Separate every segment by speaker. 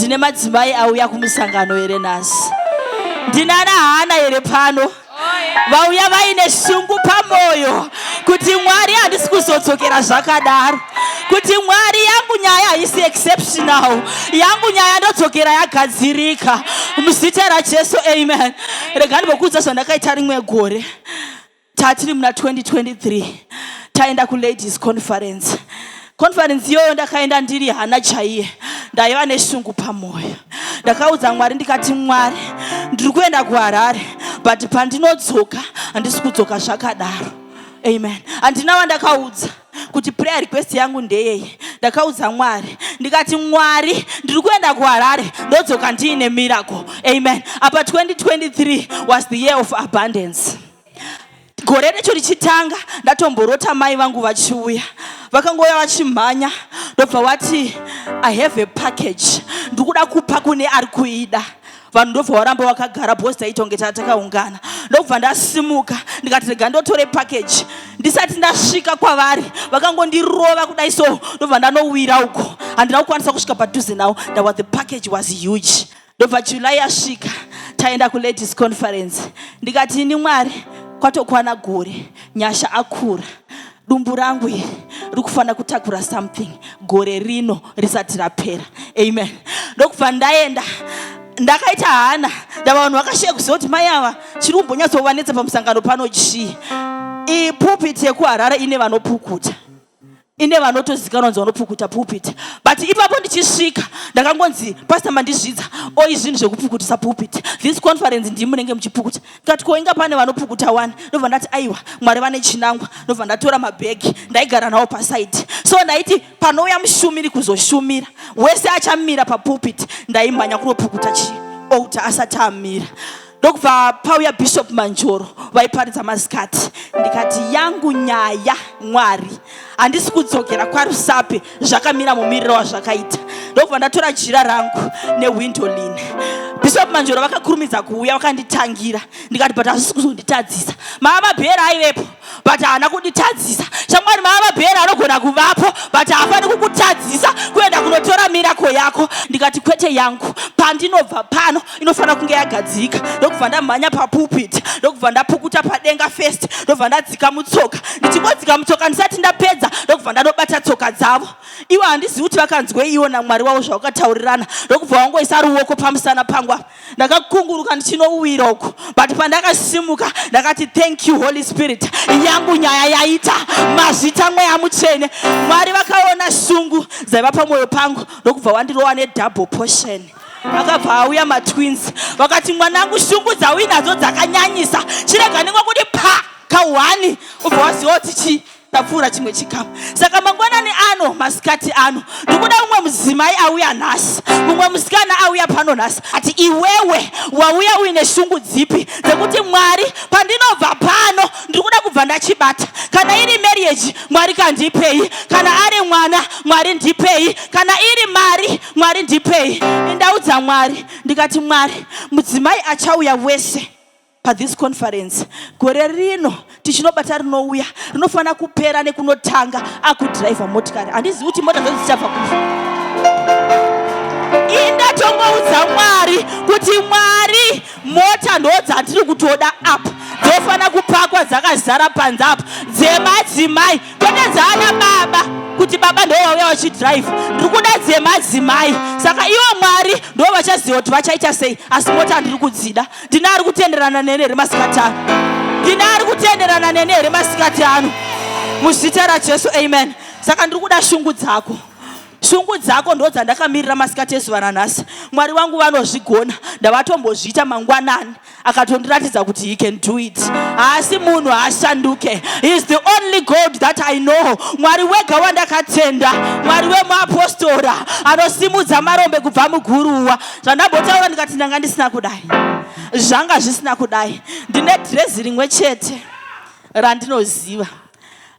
Speaker 1: Ndine madzimai auya kumusangano here nhasi? Ndinana Hana here pano? Vauya vaine shungu pamoyo kuti Mwari, handisi kuzodzokera zvakadaro, kuti Mwari, yangu nyaya haisi exceptional, yangu nyaya ndodzokera yagadzirika muzita raJesu. Amen. Rega ndimbokuudza zvandakaita rimwe gore. Tatiri muna 2023, taenda kuladies conference. Conference iyoyo ndakaenda ndiri Hana chaiye, ndaiva neshungu pamwoyo. Ndakaudza Mwari ndikati, "Mwari, ndiri kuenda kuHarare, but pandinodzoka handisi kudzoka zvakadaro." Amen. Handina wandakaudza kuti prayer request yangu ndeyei. Ndakaudza Mwari ndikati, "Mwari, ndiri kuenda kuHarare, ndodzoka ndiine miracle." Amen. Apa 2023 was the year of abundance. Gore recho richitanga, ndatomborota mai vangu vachiuya. Vakangouya vachimhanya, ndobva wati, "I have a package, ndiri kuda kupa kune ari kuida." Vanhu ndobva varamba vakagara because taitonge takaungana. Ndobva ndasimuka ndikati, "Rega ndotore package." Ndisati ndasvika kwavari, vakangondirova kudai so, ndobva ndanowira uko. Handina kukwanisa kusvika padhuze navo. Ndawa the package was huge. Ndobva July yasvika, taenda kuladies conference. Ndikati, "Ini Mwari, kwatokwana gore, Nyasha akura, dumbu rangu iri riri kufanira kutakura something gore rino risati rapera." Amen. Ndokubva ndaenda, ndakaita Hana. Ndava vanhu vakashiya kuziva kuti mai ava chiri kumbonyatsovanetsa pamusangano pano chii. Ipulpit yekuHarare ine vanopukuta, ine vanotozikanwa kunzi vanopukuta pulpit, but ipapo ndichisvika ndakangonzi, "Pastor, mandizvidza oi zvinhu zvekupukutisa pulpit. This conference ndimi munenge muchipukuta." Ndikati, "Ko, inga pane vanopukuta wani?" Ndobva ndati, "Aiwa, Mwari vane chinangwa." Ndobva ndatora mabhegi, ndaigara nawo paside. So ndaiti panouya mushumiri kuzoshumira, wese achamira papulpit, ndaimhanya kunopukuta chialtar asati amira. Ndokubva pauya Bishop Manjoro, vaiparidza masikati. Ndikati, "Yangu nyaya, Mwari, handisi kudzokera kwaRusape zvakamira mumiriro wazvakaita." Ndokubva ndatora jira rangu neWindolene. Bishop Manjoro vakakurumidza kuuya, vakanditangira. Ndikati, "But hazvisi kuzonditadzisa." Mava mabhera aivepo, but haana kunditadzisa. Shamwari, mava mabhera anogona kuvapo, but haafani kukutadzisa kuenda kunotora miracle yako. Ndikati, "Kwete, yangu pandinobva pano inofanira kunge yagadzika." Ndokubva ndamhanya papulpit, ndokubva ndapukuta padenga first, ndobva ndadzika mutsoka. Ndichingodzika mutsoka, ndisati ndapedza, ndokubva ndanobata tsoka dzavo ivo. Handizivi kuti vakanzwei iwo naMwari wavo zvavakataurirana. Ndokubva wangoisa ruoko pamusana pangu apa. Ndakakunguruka ndichinowira uko, but pandakasimuka ndakati, "Thank you, Holy Spirit, yangu nyaya yaita. Mazvita, Mweya Mutsvene." Mwari vakaona shungu dzaiva pamwoyo pangu, ndokubva wandirova nedouble portion. Akabva auya matwins. Vakati, "Mwanangu, shungu dzauinadzo dzakanyanyisa, chirega ndingokuti pa ka1, ubva waziva kuti chi ndapfuura chimwe chikamu." Saka mangwanani ano, masikati ano, ndikuda mumwe mudzimai auya nhasi, mumwe musikana auya pano nhasi, ati, "Iwewe wauya uine shungu dzipi dzekuti, Mwari, pandinobva pano ndiri kuda kubva ndachibata? Kana iri marriage, Mwari kandipei. Kana ari mwana, Mwari ndipei. Kana iri mari, Mwari ndipei." Indaudza Mwari ndikati, "Mwari, mudzimai achauya wese pathis conference gore rino tichinobata rinouya, rinofanira kupera nekunotanga akudhiraivha motikari." Handizivi kuti mota dzacho dzichabva kupi. Indatongoudza Mwari kuti, "Mwari, mota ndo dzatiri kutoda apa, dzofanira kupakwa dzakazara panze apa, dzemadzimai, kwete dzaana baba, kuti baba ndo vauya vachidhiraivha. Ndiri kuda dzemadzimai." Saka ivo Mwari ndo vachaziva kuti vachaita sei, asi mota ndiri kudzida. Ndine ari kutenderana nene here masikati ano? Ndine ari kutenderana nene here masikati ano? Muzita raJesu, amen. Saka ndiri kuda shungu dzako. Shungu dzako ndo dzandakamirira masikati ezuva ranhasi. Mwari wangu vanozvigona. Ndavatombozviita mangwanani, akatondiratidza kuti he can do it. Haasi munhu, haashanduke. He is the only God that I know, Mwari wega wandakatenda, Mwari wemuapostora anosimudza marombe kubva muguruwa. Zvandambotaura ndikati ndanga ndisina kudai, zvanga zvisina kudai. Ndine dhirezi rimwe chete randinoziva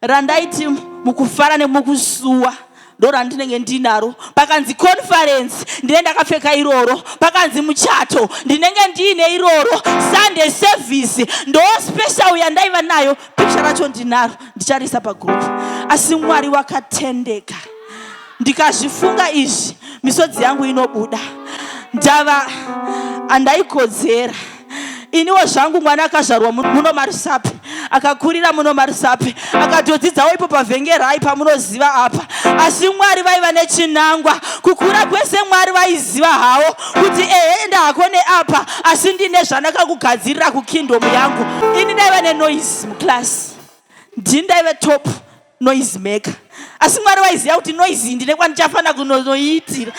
Speaker 1: randaiti mukufara nemukusuwa ndo randinenge ndinaro. Pakanzi conference, ndine ndakapfeka iroro. Pakanzi muchato, ndinenge ndiine iroro. Sunday service, ndo special yandaiva nayo. Picture racho ndinaro, ndicharisa pagroup. Asi Mwari wakatendeka. Ndikazvifunga izvi, misodzi yangu inobuda. Ndava andaikodzera iniwo zvangu. Mwana akazvarwa muno maRusape, akakurira muno maRusape, akatodzidzawo ipo paVhengerai pamunoziva apa. Asi Mwari vaiva nechinangwa. Kukura kwese Mwari vaiziva hawo kuti ehe, enda hako neapa, asi ndine zvandakakugadzirira kukingdom yangu. Ini ndaiva nenoise muclass, ndini ndaive top noise maker, asi Mwari vaiziva kuti noise iyi ndine kwandichafanira kunonoiitira.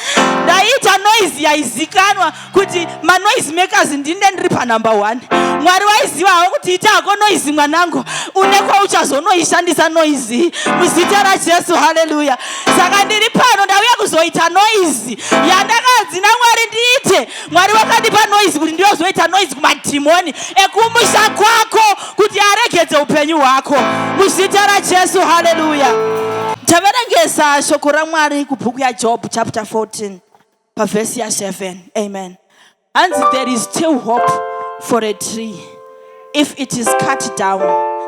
Speaker 1: Ndaiita noise yaizikanwa kuti manoise makers ndine ndiri panumber one. Mwari vaiziva havo kuti ita hako noise mwanangu, une kwauchazonoishandisa noise, muzita raJesu. Haleluya. Saka ndiri pano, ndauya kuzoita noise yandakanzi naMwari ndiite. Mwari vakandipa noise kuti ndiyozoita noise kumadhimoni ekumusha kwako kuti aregedze upenyu hwako, muzita raJesu. Haleluya. Taverengesa shoko raMwari kubhuku yaJob chapter 14 pavhesi ya7. Amen. Hanzi, "There is still hope for a tree if it is cut down,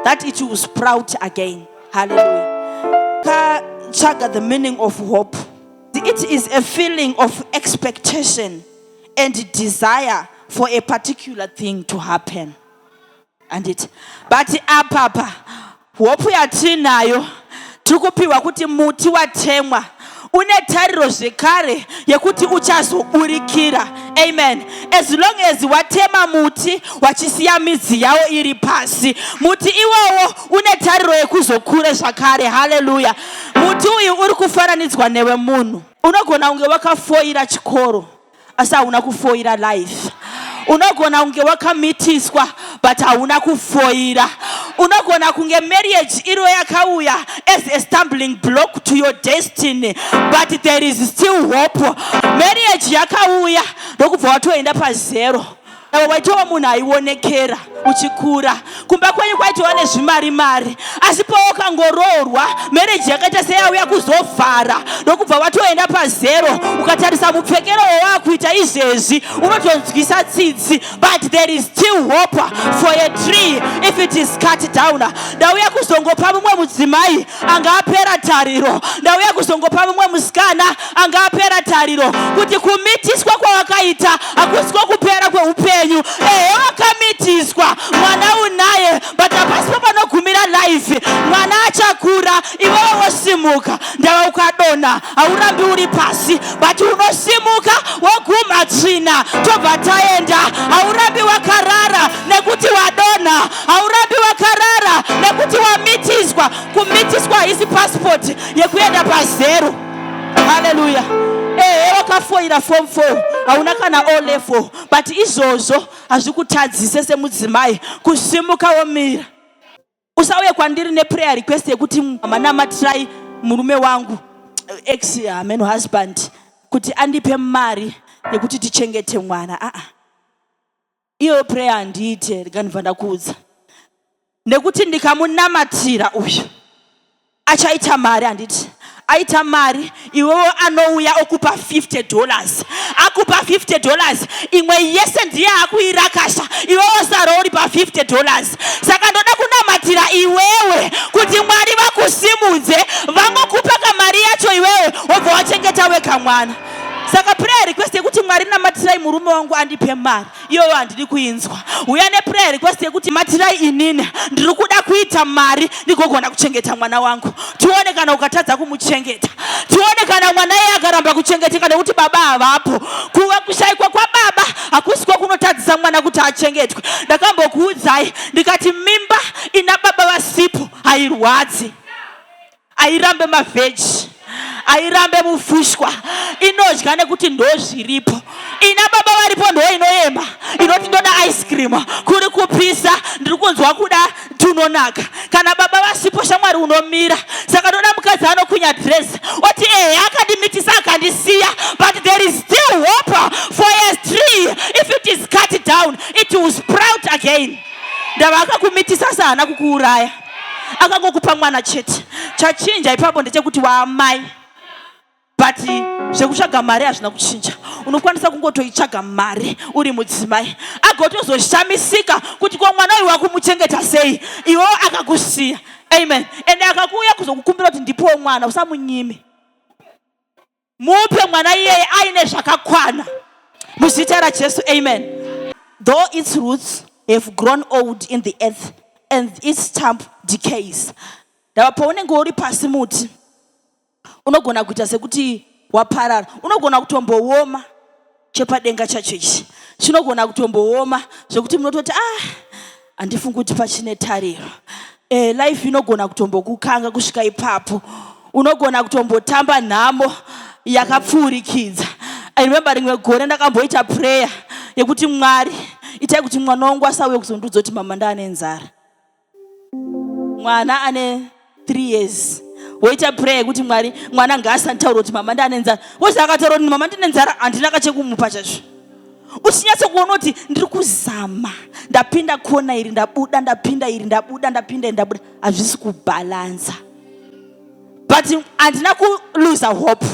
Speaker 1: that it will sprout again." Hallelujah. Katsvaga the meaning of hope. It is a feeling of expectation and desire for a particular thing to happen. Anditi? But apapa hope yatinayo, tiri kupiwa kuti muti watemwa une tariro zvekare yekuti uchazoburikira. Amen. As long as watema muti wachisiya midzi yawo iri pasi, muti iwowo une tariro yekuzokura zvakare. Haleluya. Muti uyu uri kufananidzwa newe munhu. Unogona kunge wakafoira chikoro, asi hauna kufoira life. Unogona kunge wakamitiswa, but hauna kufoira. Unogona kunge marriage iriyo yakauya as a stumbling block to your destiny, but there is still hope. Marriage yakauya ndokubva watoenda pazero. Waitova munhu aionekera uchikura kumba kwenyu, kwaitova nezvimari mari, asi pawakangoroorwa, marriage yakaita seyauya kuzovhara ndokubva watoenda pazero. Ukatarisa mupfekero wawaakuita izvezvi, unotonzwisa tsitsi, but there is still hope for a tree if it is cut down. Ndauya kuzongopa mumwe mudzimai anga apera tariro, ndauya kuzongopa mumwe musikana anga apera tariro kuti kumitiswa kwawakaita hakusiko kupera kweupenyu. Ehe, wakamitiswa, mwana unaye, but hapasipo panogumira life. Mwana achakura, iwewe wosimuka. Ndava ukadonha, haurambi uri pasi, but unosimuka, wogumha tsvina, tobva taenda. Haurambi wakarara nekuti wadonha, haurambi wakarara nekuti wamitiswa. Kumitiswa haisi pasipoti yekuenda pazero. Haleluya. Ehe, wakafoira form 4, hauna kana O level, but izvozvo hazvikutadzise semudzimai kusimuka womira. Usauye kwandiri neprayer request yekuti manamatirai murume wangu, ex amen husband, kuti andipe mari yekuti tichengete mwana. Aa, iyoyo prayer handiite. Rega ndakuudza, nekuti ndikamunamatira uyu achaita mari, handiti? Aita mari, iwewo anouya okupa $50. Akupa $50, imwe yese ndiye akuirakasha, iwewo sara uri pa$50. Saka ndoda kunamatira iwewe kuti Mwari vakusimudze, vangokupa kamari yacho, iwewe wobva wachengeta wega mwana. Saka prayer request yekuti Mwari namatirai murume wangu andipe mari, iyoyo handidi kuinzwa. Uya neprayer request yekuti matirai inini, ndiri kuda kuita mari ndigogona kuchengeta mwana wangu. Tione kana ukatadza kumuchengeta, tione kana mwana iye akaramba kuchengeteka nekuti baba havapo. Kuva kushayikwa kwababa hakusiko kunotadzisa mwana kuti achengetwe. Ndakambokuudzai ndikati mimba ina baba vasipo hairwadzi, airambe maveggies, airambe mufushwa, inodya nekuti ndo zviripo. Ina baba varipo ndo inoyema, inoti ndoda ice cream, kuri kupisa, ndiri kunzwa kuda tunonaka. Kana baba vasipo, shamwari, unomira. Saka ndoda mukadzi anokwinya dress oti ehe, akandimitisa akandisiya, but there is still hope for a tree. If it is cut down, it will sprout again. Ndava akakumitisa asi haana kukuuraya, akangokupa mwana chete. Chachinja ipapo ndechekuti waamai, but zvekutsvaga mari hazvina kuchinja. Unokwanisa kungotoitsvaga mari uri mudzimai, agotozoshamisika kuti ko mwana uyu wakumuchengeta sei, iwewo akakusiya. Amen. Ende akakuuya kuzokukumbira kuti ndipowo mwana, usamunyime. Mupe mwana iyeye aine zvakakwana. Muzita raJesu, amen. Though its roots have grown old in the earth and its stump decays. Ndava paunenge uri pasi, muti unogona kuita sekuti waparara, unogona kutombooma. Chepadenga chacho ichi chinogona kutombooma zvekuti munototi, "Ah, handifungi kuti pachine tariro." Life inogona kutombokukanga kusvika ipapo. Unogona kutombotamba nhamo yakapfuurikidza. I remember rimwe gore ndakamboita prayer yekuti, "Mwari, itai kuti mwana wangu asauye kuzondiudza kuti, 'Mama, ndaane nzara.'" Mwana ane 3 years, woita prayer yekuti, "Mwari, mwana ngaasanditaura kuti, 'Mama, ndaane nzara.'" Wozi akataura kuti, "Mama, ndine nzara," handina kachekumupa chacho. Uchinyatsokuona kuti ndiri kuzama, ndapinda kona iri, ndabuda, ndapinda iri, ndabuda, ndapinda iri, ndabuda, hazvisi kubhalansa, but handina kuluza hope.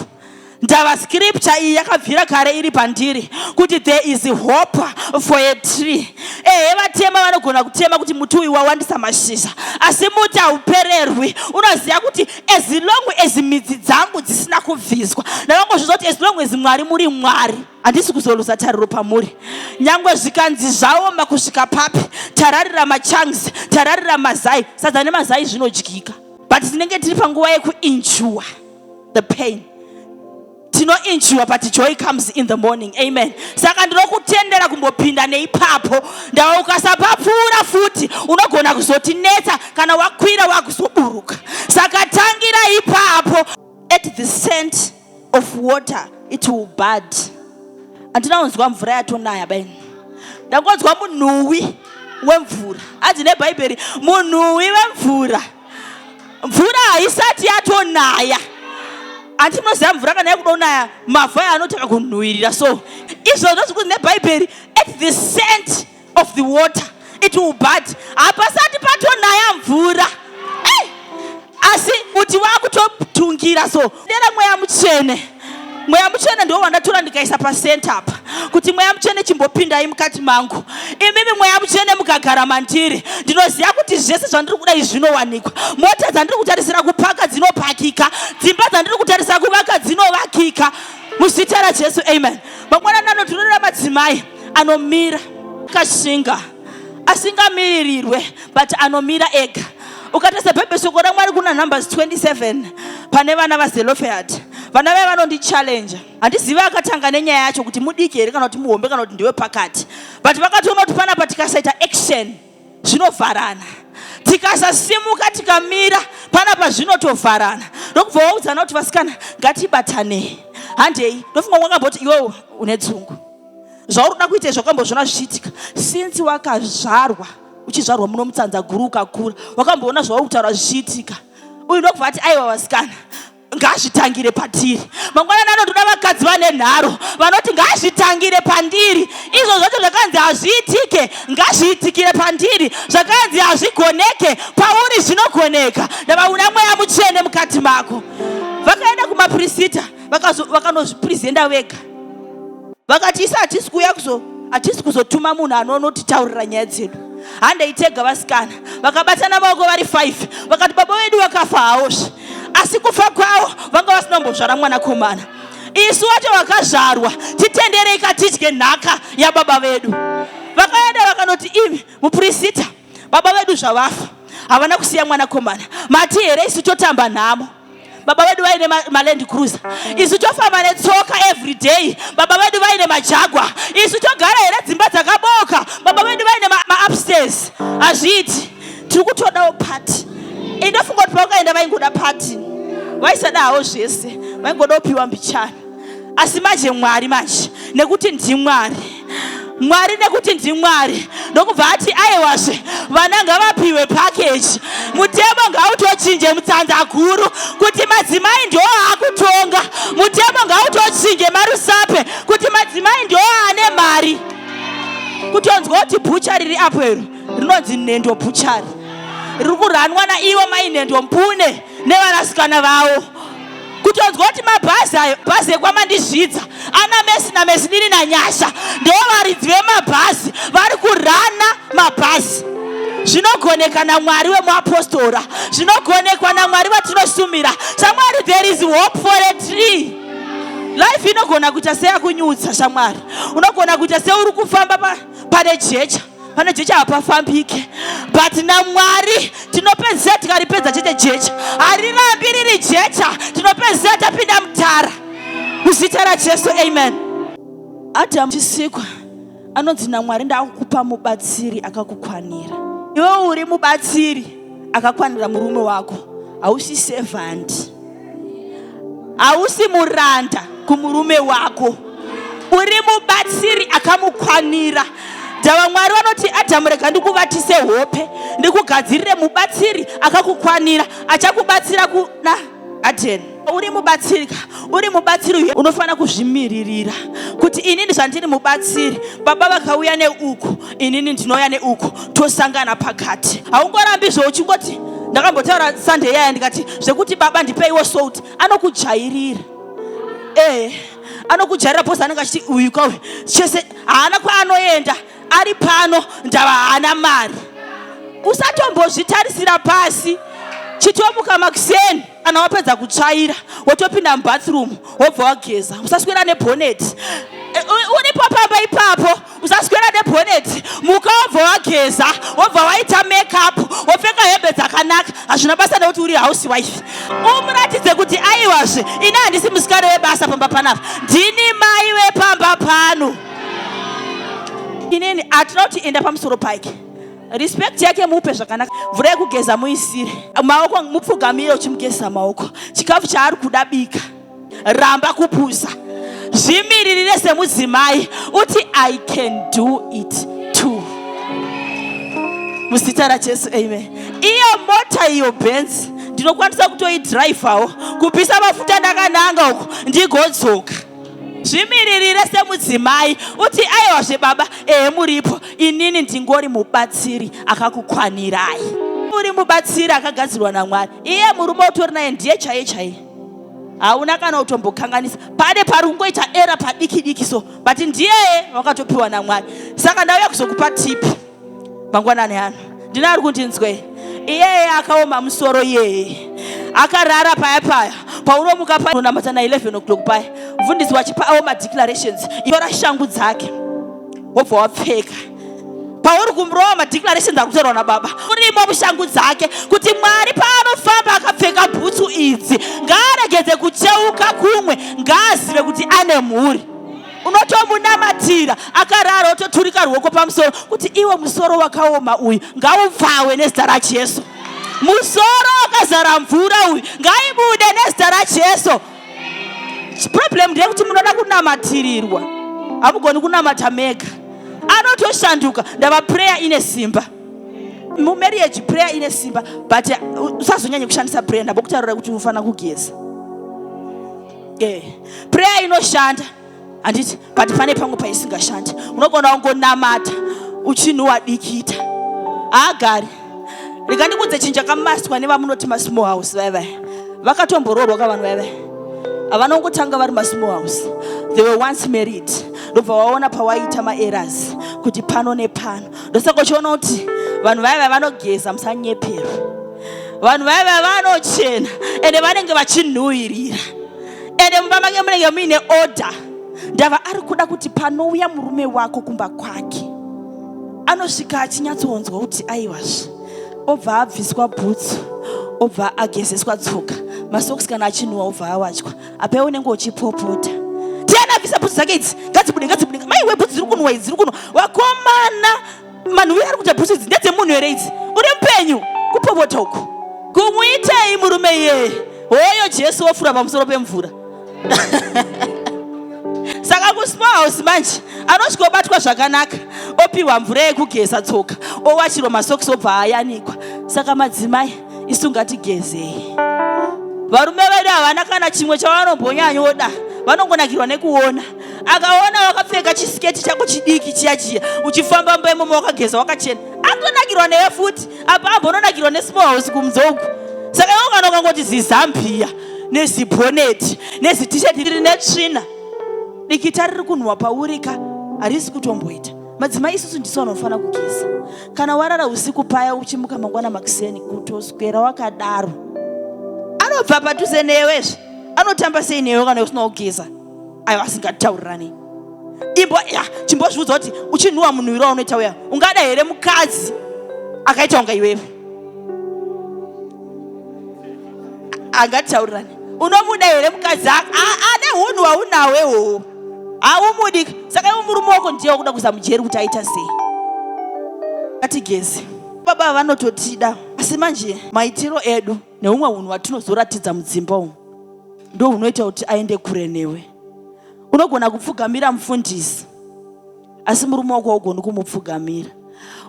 Speaker 1: Ndava scripture iyi yakabvira kare iri pandiri kuti there is hope for a tree. Ehe, vatema vanogona kutema kuti muti uyu wawandisa mashizha, asi muti haupererwi. Unoziva kuti as long as midzi dzangu dzisina kubviswa, ndakangozviza kuti as long as Mwari muri Mwari, handisi kuzoluza tariro pamuri. Nyange zvikanzi zvaoma kusvika papi, tararira machunks, tararira mazai, sadza nemazai zvinodyika, but tinenge tiri panguva yekuendure the pain. Tinoendure, but joy comes in the morning, amen. Saka ndinokutendera kumbopinda neipapo. Ndava ukasapapfuura futi, unogona kuzotinetsa kana wakwira wakuzoburuka. Saka tangira ipapo. At the scent of water it will bud. Handina kunzwa mvura yatonaya baini, ndangonzwa munhuwi wemvura. Adzi nebhaibheri, munhuwi wemvura. Mvura haisati yatonaya. Handi munoziva mvura kana yakudonaya, mavhu aya anotanga kunhuhwirira. So izvozvo zvikuti nebhaibheri, at the scent of the water it will bud. Hapasati patonaya mvura. Ei! Asi kuti wakutotungira, so dera Mweya Mutsvene. Mweya Mutsvene ndo wandatora ndikaisa pacenter apa, kuti Mweya Mutsvene, chimbopindai mukati mangu imimi. Mweya Mutsvene mukagara mandiri, ndinoziva kuti zvese zvandiri kuda izvi zvinowanikwa. Mota dzandiri kutarisira kupaka dzinopakika, dzimba dzandiri kutarisira kuvaka dzinovakika, muzita raJesu, amen. Mangwanani anotirorera madzimai anomira kashinga, asingamiririrwe, but anomira ega. Ukatarisa Bhaibheri, shoko raMwari kuna Numbers 27, pane vana vaZelofehad. Vana vaya vanondichallenja. Handizivi akatanga nenyaya yacho kuti mudiki here, kana kuti muhombe, kana kuti ndiwe pakati, but vakatoona kuti panapa tikasaita action zvinovharana, tikasasimuka tikamira panapa zvinotovharana. Ndokubva waudzana kuti, "Vasikana, ngatibatanei, handei." Ndofunga wakamboti iwewo une dzungu, zvauri kuda kuita zvakambozvona zvichiitika since wakazvarwa. Uchizvarwa muno mutsanza guru, ukakura, wakamboona zvauri kutaura zvichiitika. Uyu ndokubva ati, "Aiwa vasikana, ngazvitangire patiri." Mangwanani anotoda vakadzi vane nharo vanoti, "Ngazvitangire pandiri. Izvo zvacho zvakanzi hazviitike, ngazviitikire pandiri. Zvakanzi hazvigoneke, pauri zvinogoneka." Ndava una Mweya Mutsvene mukati mako. Vakaenda kumaprisita, vakanozvipresenta vega, vakati, "Isa hatisi kuuya kuzo, hatisi kuzotuma munhu anonotitaurira nyaya dzedu. Handei tega." Vasikana vakabatana maoko vari 5, vakati, "Baba vedu vakafa hawozve, asi kufa kwavo vanga vasina kumbozvara mwanakomana. Isu wacho vakazvarwa, titenderei katidye nhaka yababa vedu." Vakaenda vakanoti, "Imi mupurisita, baba vedu zvavafa havana kusiya mwanakomana. Mati here isu totamba nhamo? Baba vedu vaine maLand Cruiser, isu tofamba netsoka every day. Baba vedu vaine maJaguar, isu togara here dzimba dzakaboka? Baba vedu vaine maupstairs. Hazviiti, tiri kutodawo part." Indofunga kuti pavakaenda vaingoda part, vaisada hawo zvese, vaingoda kupiwa mbichana. Asi manje Mwari manje, nekuti ndiMwari, Mwari nekuti ndiMwari, ndokubva ati, "Aiwazve, vana ngavapiwe package. Mutemo ngautochinje mutsanza guru kuti madzimai ndo akutonga. Mutemo ngautochinje maRusape kuti madzimai ndo ane mari." Kutonzwa kuti butchery riri apo iro rinonzi Nhendo Butchery, riri kuranwa naivo mai Nhendo Mbune nevanasikana vavo. Kutonzwa kuti mabhazi ayo, bhazi ekwaMandizvidza, ana Mesi naMesidini naNyasha ndo varidzi vemabhazi, vari kurana mabhazi. Zvinogoneka naMwari wemuapostora, zvinogonekwa naMwari vatinosumira. Shamwari, there is hope for a tree. Life inogona kuita seyakunyutsa shamwari. Unogona kuita seuri kufamba pane jecha. Pane jecha hapafambike. But naMwari tinopedzisira tikaripedza chete jecha. Harirambi riri jecha. Tinopedzisira tapinda mutara. Muzita raJesu, amen. Adamu chisikwa anonzi naMwari ndakukupa mubatsiri akakukwanira. Iwe uri mubatsiri akakwanira murume wako. Hausi servant. Hausi muranda kumurume wako. Uri mubatsiri akamukwanira. Ndava Mwari vanoti Adamu rega ndikuvatise hope, ndikugadzirire mubatsiri akakukwanira, achakubatsira kuna Aden. Uri mubatsiri ka? Uri mubatsiri uye unofanira kuzvimiririra kuti inini zvandiri mubatsiri, baba vakauya neuku, inini ndinouya neuku, tosangana pakati. Haungorambi zve uchingoti ndakambotaura Sunday yaya ndikati zvekuti baba ndipeiwo salt, anokujairira. Anokujairira pose anenge achiti uyu kauyu chese haana kwaanoenda, ari pano ndava haana mari. Usatombozvitarisira pasi. Chitomuka makuseni kana wapedza kutsvaira wotopinda mubathroom wobva wageza. Usaswera neboneti. Uripo pamba ipapo usaswera neboneti. Muka wobva wageza, wobva waita makeup, wopfeka hembe dzakanaka. Hazvina basa nekuti uri housewife. Umuratidze kuti aiwazve ini handisi musikana webasa pamba panapa, ndini mai vepamba pano. Inini hatina kuti enda pamusoro pake. Respect yake mupe zvakanaka. Mvura yekugeza muisire maoko, mupfugamire uchimugezesa maoko. Chikafu chaari kuda bika. Ramba kupusa. Zvimiririre semudzimai uti I can do it too. Muzita raJesu, amen. Iyo mota iyo Benz ndinokwanisa kutoidhiraivhawo, kupisa mafuta ndakananga uko ndigodzoka. Zvimiririre semudzimai uti aiwazve baba, ehe muripo, inini ndingori mubatsiri akakukwanirai. Uri mubatsiri akagadzirwa naMwari. Iye murume utori naye ndiye chaiye chaiye. Hauna kana kutombokanganisa. Pane pari kungoita era padiki diki so, but ndiyeye wakatopiwa naMwari. Saka ndauya kuzokupa tip mangwanani ano. Ndina ari kundinzwe. Iyeye akaoma musoro iyeye. Akarara paya paya. Paunomuka paya unonamata na 11 o'clock paya. Mufundisi wachipa awo madeclarations. Tora shangu dzake. Wobva wapfeka. Pauri kumurova madeclarations ari kutaurwa nababa. Urimo mushangu dzake kuti Mwari paanofamba akapfeka bhutsu idzi ngaaregedze kucheuka kumwe, ngaazive kuti ane mhuri. Unotomunamatira akarara, ototurika ruoko pamusoro kuti iwe musoro wakaoma uyu ngaupfawe nezita raJesu. Musoro wakazara mvura uyu ngaibude nezita raJesu. Problem ndeyekuti munoda kunamatirirwa, hamugoni kunamata mega. Anotoshanduka. Ndava prayer ine simba. Mumarriage prayer ine simba, but usazonyanye kushandisa prayer. Ndambokutaurira kuti unofanira kugeza. Prayer inoshanda handiti, but pane pamwe paisingashandi. Unogona kungonamata uchinhuwa dikita. Haagari. Rega ndikudze chinhu chakamaswa nevamunoti masmall house vaya vaya. Vakatomboroorwa ka vanhu vaya vaya. Havanongotanga vari masmall house. They were once married. Ndobva waona pawaita maerrors kuti pano nepano. Ndosaka uchiona kuti vanhu vaya vaya vanogeza, musanyeperwa. Vanhu vaya vaya vanochena ende vanenge vachinhuhwirira. Ende mumba make munenge muine order. Ndava ari kuda kuti panouya murume wako kumba kwake anosvika achinyatsonzwa kuti aiwazve, obva abviswa bhutsu, obva agezeswa tsoka, masokisi kana achinhuwa obva awachwa. Apa iwe unenge uchipopota. Ndiani abvisa bhutsu dzake idzi? Ngadzibude, ngadzibude. Maiwe, bhutsu dziri kunhuwa idzi, dziri kunhuwa. Vakomana, manhuwiro ari kuita bhutsu idzi ndedzemunhu here idzi? Uri mupenyu? Kupopota uku. Kumuitei murume iyeye? Hoyo Jesu wofura pamusoro pemvura. Saka kusmall house manje anosvikobatwa zvakanaka, opiwa mvura yekugeza tsoka, owachirwa masokisi obva ayanikwa. Saka madzimai isu ngatigezei. Varume vedu havana kana chimwe chavanombonyanyoda, vanongonakirwa nekuona. Akaona wakapfeka chisiketi chako chidiki chiya chiya uchifamba mumba imomo wakageza wakachena, akutonakirwa newe futi. Apa ambononakirwa nesmall house kumudzi uku. Saka iwe kana ukangoti zizambia nezibhoneti nezitisheti rine tsvina, dikita riri kunhuwa paurika harisi kutomboita. Madzimai isusu ndisu vanofanira kugeza. Kana warara usiku paya uchimuka mangwana makuseni kutoswera wakadaro, anobva padhuze newezve anotamba sei newe kana usina kugeza? Ayo asingataurirani. Imbo ya chimbozviudza kuti uchinhuwa munhuwiro waunoita uya, ungada here mukadzi akaita kunga iwewe? Angataurirani. Unomuda here mukadzi ane hunhu hwaunawo iwowo? Haumudi. Saka iwe murume wako ndiye wakuda kuisa mujeri kuti aita sei? Ngatigeze. Baba vanototida, asi manje maitiro edu neumwe hunhu hwatinozoratidza mudzimba umu ndo hunoita kuti aende kure newe. Unogona kupfugamira mufundisi, asi murume wako haugoni kumupfugamira.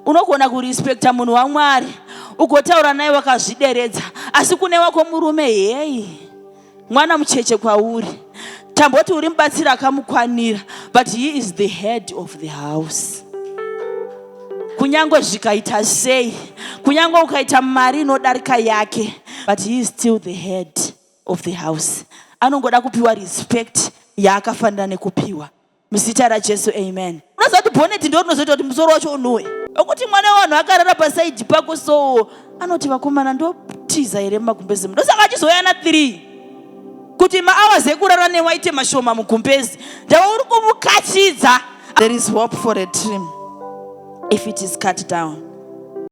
Speaker 1: Unogona kurespekta munhu waMwari, ugotaura naye wakazvideredza, asi kune wako murume, heyi, mwana mucheche kwauri. Tamboti uri mubatsiri akamukwanira, but he is the head of the house. Kunyange zvikaita sei, kunyange ukaita mari inodarika yake, but he is still the head of the house. Anongoda kupiwa respect yaakafanira nekupiwa. Muzita raJesu, amen. Unoziva kuti bhoneti ndo rinozoita kuti musoro wacho unhuwe, wekuti mwana wevanhu akarara pasaidhi pako, so anoti, "Vakomana, ndotiza here mumagumbezi?" Ndosaka achizouya na 3 kuti mahours ekurara newaite mashoma mugumbezi. Ndava uri kumukachidza. There is hope for a tree if it is cut down.